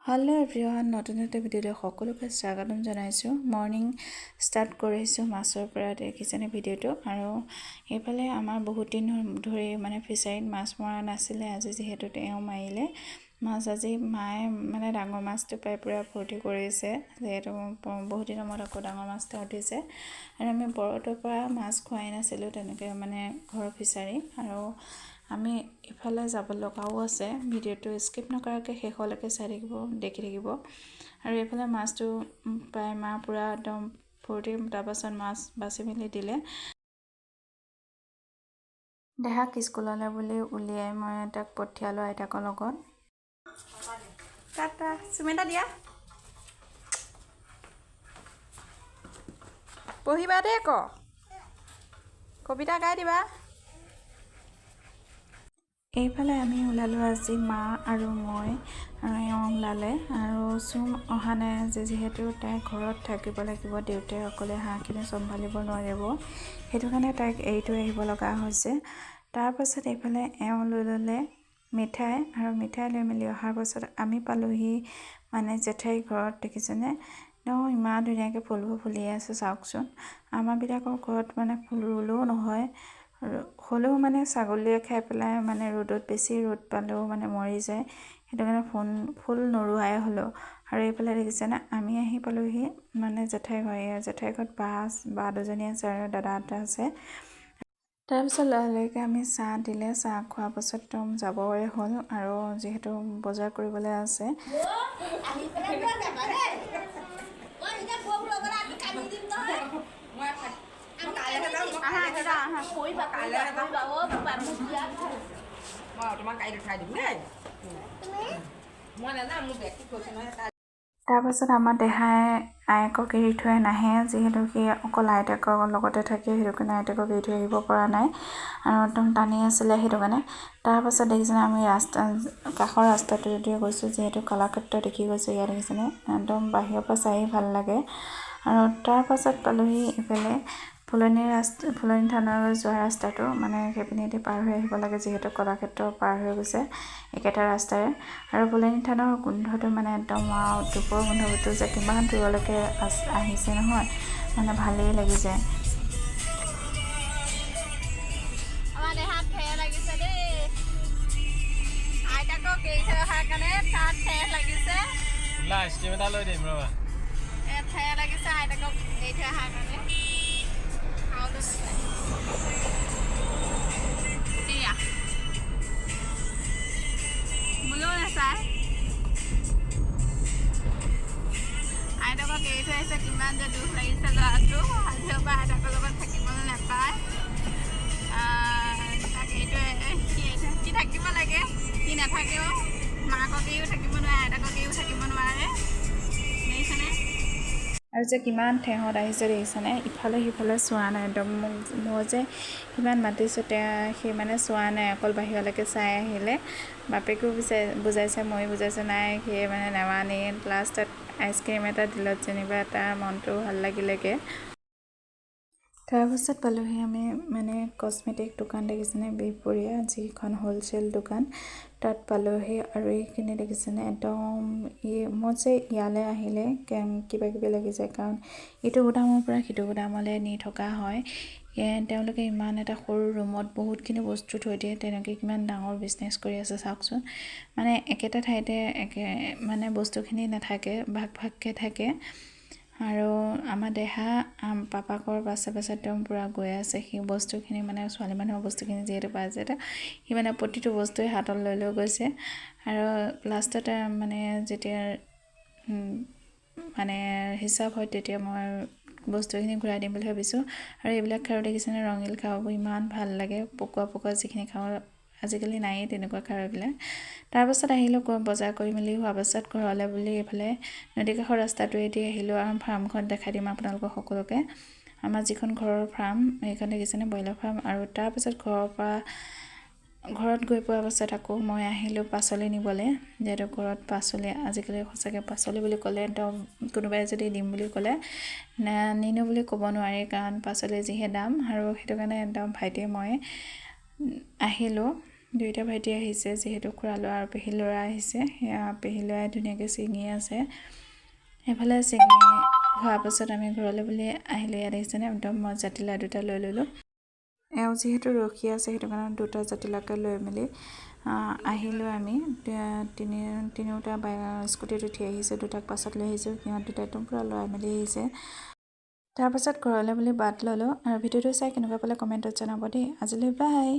Hello' everyone, নতুন এটা ভিডিঅ'লৈ সকলোকে স্বাগতম জনাইছোঁ। মৰ্ণিং ষ্টাৰ্ট কৰিছোঁ মাছৰ পৰা, দেখিছেনে ভিডিঅ'টো। আৰু সেইফালে আমাৰ বহুত দিন ধৰি মানে ফিচাৰীত মাছ মৰা নাছিলে, আজি যিহেতু তেওঁ মাৰিলে মাছ। আজি মায়ে মানে ডাঙৰ মাছটো পাই পূৰা ফূৰ্তি কৰিছে, যিহেতু বহুত দিনৰ মূৰত আকৌ ডাঙৰ মাছ এটা উঠিছে। আৰু আমি বৰতৰ পৰা মাছ খোৱাই নাছিলোঁ তেনেকৈ, মানে ঘৰৰ ফিচাৰী। আৰু আমি ইফালে যাব লগাও আছে, ভিডিঅ'টো স্কিপ নকৰাকৈ শেষলৈকে চাই থাকিব, দেখি থাকিব। আৰু এইফালে মাছটো পাই মা পূৰা একদম ফূৰ্তি। তাৰপাছত মাছ বাছি মেলি দিলে। দেহাক স্কুললৈ বুলি উলিয়াই মই তাক পঠিয়ালোঁ আইতাকৰ লগত। টাটা, চুম এটা দিয়া। পঢ়িবা দেই, ক কবিতা গাই দিবা। এইফালে আমি ওলালোঁ আজি, মা আৰু মই আৰু এওঁ ওলালে। আৰু চুম অহা নাই আজি, যিহেতু তাই ঘৰত থাকিব লাগিব, দেউতাই অকলে হাঁহখিনি চম্ভালিব নোৱাৰিব, সেইটো কাৰণে তাইক এৰি থৈ আহিব লগা হৈছে। তাৰপাছত এইফালে এওঁ লৈ ল'লে মিঠাই, আৰু মিঠাই লৈ মেলি অহাৰ পাছত আমি পালোহি মানে জেঠাইৰ ঘৰত। দেখিছেনে একদম ইমান ধুনীয়াকৈ ফুলবোৰ ফুলি আছে, চাওকচোন। আমাৰবিলাকৰ ঘৰত মানে ফুল ৰুলেও নহয়, হ'লেও মানে ছাগলীয়ে খাই পেলাই, মানে ৰ'দত বেছি ৰ'দ পালেও মানে মৰি যায়, সেইটো কাৰণে ফুল নৰোৱাই হ'লোঁ। আৰু এইফালে দেখিছেনে, আমি আহি পালোহি মানে জেঠাই ঘৰ। এয়া জেঠাই ঘৰত বা দুজনী আছে আৰু দাদা এটা আছে। তাৰপিছত লৰালৰিকৈ আমি চাহ দিলে, চাহ খোৱাৰ পাছত একদম যাবৰে হ'ল, আৰু যিহেতু বজাৰ কৰিবলৈ আছে। আহি পেলাই লৈ যাবা দেই। মই এতিয়া বৌক লৈ গ'লে আমি কান্দি দিম নহয়। আমি কান্দি দিম। আহা আহা আহা। পৰিবা, পৰিবা, পৰিবা। অ' বোপা, মোক বিৰাট ভাল। মই তোমাক গাড়ীত উঠাই দিম দেই। মই নাযাওঁ, মোৰ বেগটো থৈছে নহয় তাত। তাৰপাছত আমাৰ দেহাই আয়েকক এৰি থৈ নাহে, যিহেতু সি অকল আইতাকৰ লগতে থাকে, সেইটো কাৰণে আইতাকক এৰি থৈ আহিব পৰা নাই আৰু একদম টানি আছিলে সেইটো কাৰণে। তাৰপাছত দেখিছেনে, আমি ৰাস্তা কাষৰ ৰাস্তাটোৱেদি গৈছোঁ, যিহেতু কলাক্ষেত্ৰ দেখি গৈছোঁ। ইয়াত দেখিছেনে, একদম বাহিৰৰ পৰা চায়েই ভাল লাগে। আৰু তাৰপাছত পালোহি ইফালে ফুলনি ৰাস্তা, ফুলনি থানলৈ যোৱা ৰাস্তাটো, মানে সেইপিনেদি পাৰ হৈ আহিব লাগে, যিহেতু কলাক্ষেত্ৰ পাৰ হৈ গৈছে একেটা ৰাস্তাৰে। আৰু ফুলনি থানৰ গোন্ধটো মানে একদম ধূপৰ গোন্ধটো যে কিমান দূৰলৈকে আহিছে নহয়, মানে ভালেই লাগি যায়। আমাৰ দেহাত ঠেহ লাগিছে দেই, আইতাকক এৰি থৈ অহাৰ কাৰণে তাত ঠেহ লাগিছে। ওলা, আইচক্ৰীম এটা লৈ দিম, ৰ'বা। এ ঠেহ লাগিছে আইতাকক এৰি থৈ অহাৰ কাৰণে। খাবলৈ নাচায়। এয়া মোলৈও নাচায়। আইতাকক এৰি থৈ আহিছে, কিমান যে দুখ লাগিছে ল'ৰাটো। আজিৰ পৰা আইতাকৰ লগত থাকিবলৈ নাপায়। তাক এৰি থৈ, সি থাকিব লাগে, সি নাথাকেও। মাকক এৰিও থাকিব নোৱাৰে, আইতাকক এৰিও থাকিব নোৱাৰে, দেখিছেনে। আৰু যে কিমান ঠেহত আহিছে দেখিছেনে, ইফালে সিফালে চোৱা নাই একদম। মোক মই যে কিমান মাতিছোঁ তেওঁ, সি মানে চোৱা নাই, অকল বাহিৰলৈকে চাই আহিলে। বাপেকেও বুজাইছে, ময়ো বুজাইছোঁ, নাই সি মানে নামানেই। লাষ্টত আইচক্ৰীম এটা দিলত যেনিবা তাৰ মনটো ভাল লাগিলেগৈ। তাৰপাছত পালোহি আমি মানে কচমেটিক দোকান, দেখিছেনে, বিহপুৰীয়া যিখন হ'লচেল দোকান, তাত পালোহি। আৰু এইখিনি দেখিছেনে, একদম মই যে ইয়ালৈ আহিলে কিবা কিবি লাগি যায়, কাৰণ ইটো গুদামৰ পৰা সিটো গুদামলৈ নি থকা হয়। তেওঁলোকে ইমান এটা সৰু ৰুমত বহুতখিনি বস্তু থৈ দিয়ে, তেনেকৈ কিমান ডাঙৰ বিজনেছ কৰি আছে চাওকচোন। মানে একেটা ঠাইতে একে মানে বস্তুখিনি নাথাকে, ভাগ ভাগকৈ থাকে। আৰু আমাৰ দেহা পাপাকৰ পাছে পাছে একদম পূৰা গৈ আছে। সি বস্তুখিনি মানে ছোৱালী মানুহৰ বস্তুখিনি যিহেতু পাইছে, সি মানে প্ৰতিটো বস্তুৱে হাতত লৈ লৈ গৈছে। আৰু লাষ্টত মানে যেতিয়া মানে হিচাপ হয়, তেতিয়া মই বস্তুখিনি ঘূৰাই দিম বুলি ভাবিছোঁ। আৰু এইবিলাক খাৰু দেখিছেনে, ৰঙীল খাৰুবোৰ ইমান ভাল লাগে, পকোৱা পকোৱা যিখিনি খাওঁ, আজিকালি নায়েই তেনেকুৱা খাৰুবিলাক। তাৰপাছত আহিলোঁ বজাৰ কৰি মেলি হোৱাৰ পাছত ঘৰলৈ বুলি এইফালে নদী কাষৰ ৰাস্তাটোৱেদি আহিলোঁ। আৰু ফাৰ্মখন দেখাই দিম আপোনালোকক সকলোকে, আমাৰ যিখন ঘৰৰ ফাৰ্ম, সেইখন দেখিছেনে, ব্ৰইলাৰ ফাৰ্ম। আৰু তাৰপাছত ঘৰৰ পৰা ঘৰত গৈ পোৱাৰ পাছত আকৌ মই আহিলোঁ পাচলি নিবলৈ, যিহেতু ঘৰত পাচলি আজিকালি সঁচাকৈ পাচলি বুলি ক'লে একদম কোনোবাই যদি দিম বুলি ক'লে নিনো বুলি ক'ব নোৱাৰি, কাৰণ পাচলিৰ যিহে দাম। আৰু সেইটো কাৰণে একদম ভাইটিয়ে মই আহিলোঁ। দুয়োটা ভাইটি আহিছে, যিহেতু খুৰা ল'ৰা আৰু পেহী ল'ৰা আহিছে। সেয়া পেহী ল'ৰাই ধুনীয়াকৈ ছিঙি আছে। সেইফালে ছিঙি হোৱাৰ পাছত আমি ঘৰলৈ বুলি আহিলোঁ। ইয়াত আহিছেনে একদম মই জাতিলাও দুটা লৈ ল'লোঁ। এওঁ যিহেতু ৰখি আছে, সেইটো কাৰণে দুটা জাতিলাওকে লৈ মেলি আহিলোঁ। আমি তিনিওটা স্কুটিত উঠি আহিছোঁ। দুটাক পাছত লৈ আহিছোঁ। সিহঁত দুটা একদম পূৰা লৰাই মেলি আহিছে। তাৰপাছত ঘৰলৈ বুলি বাট ল'লোঁ আৰু ভিডিঅ'টো চাই কেনেকুৱা পালে কমেণ্টত জনাব দেই। আজিলৈ বাই।